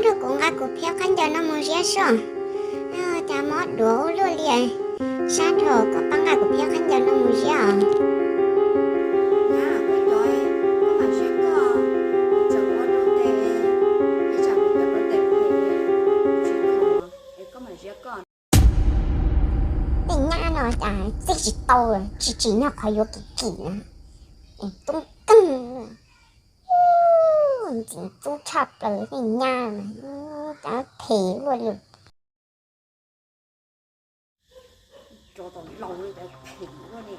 Kuv nqa kuv phiab khaub ncaws no mus ziab soj. Cas mob duav ua luaj li. Sab nrho koj pab nqa kuv phiab khaub ncaws no mus ziab os. Tej nyab no cas txij tsis tau, tsis tsim nyog qhov yuav kim kim na. Tub keeg, ntxim ntxub tshaj plaws tej nyab, cas phem luaj li. Rov tau laus li cas phem luaj li.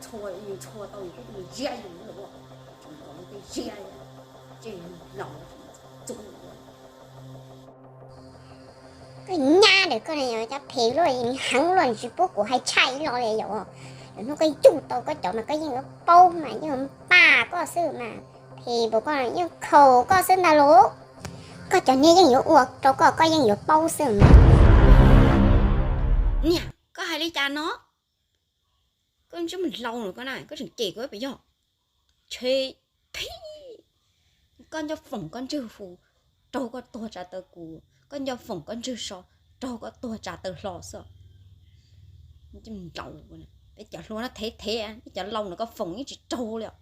Txhua, txhua tau yus kuj mus ziab yus lawm, tseem kom tej ziab, ces laus txhua. Koj nyab ntawm koj ne, cas phem luaj heev luaj, tsis pub kuv hais tshaj ib lo li yom. Lwm hnub koj yug tau koj cov mas koj yeej yuav paub mas, yeej yuav npaj koj xwb mas. Phem npaum koj yeej khaum koj xwb ntag lauj. Koj cov niag yeej yuav ua rau koj, koj yeej yuav paub xwb mas. Niam, koj hais li cas no? Koj ntsej muag laus no koj na, koj tseem cem kuv pem yog. Tshe, phij, koj nco foom koj ntswg hu, raug koj tuag tsa taw kuv, koj nco foom koj ntswg so, raug koj tuag tsa taw hlo xwb. Ntsej muag laus, peb cov hluas no thev thev, peb cov laus no koj foom yeej tsis raug li os.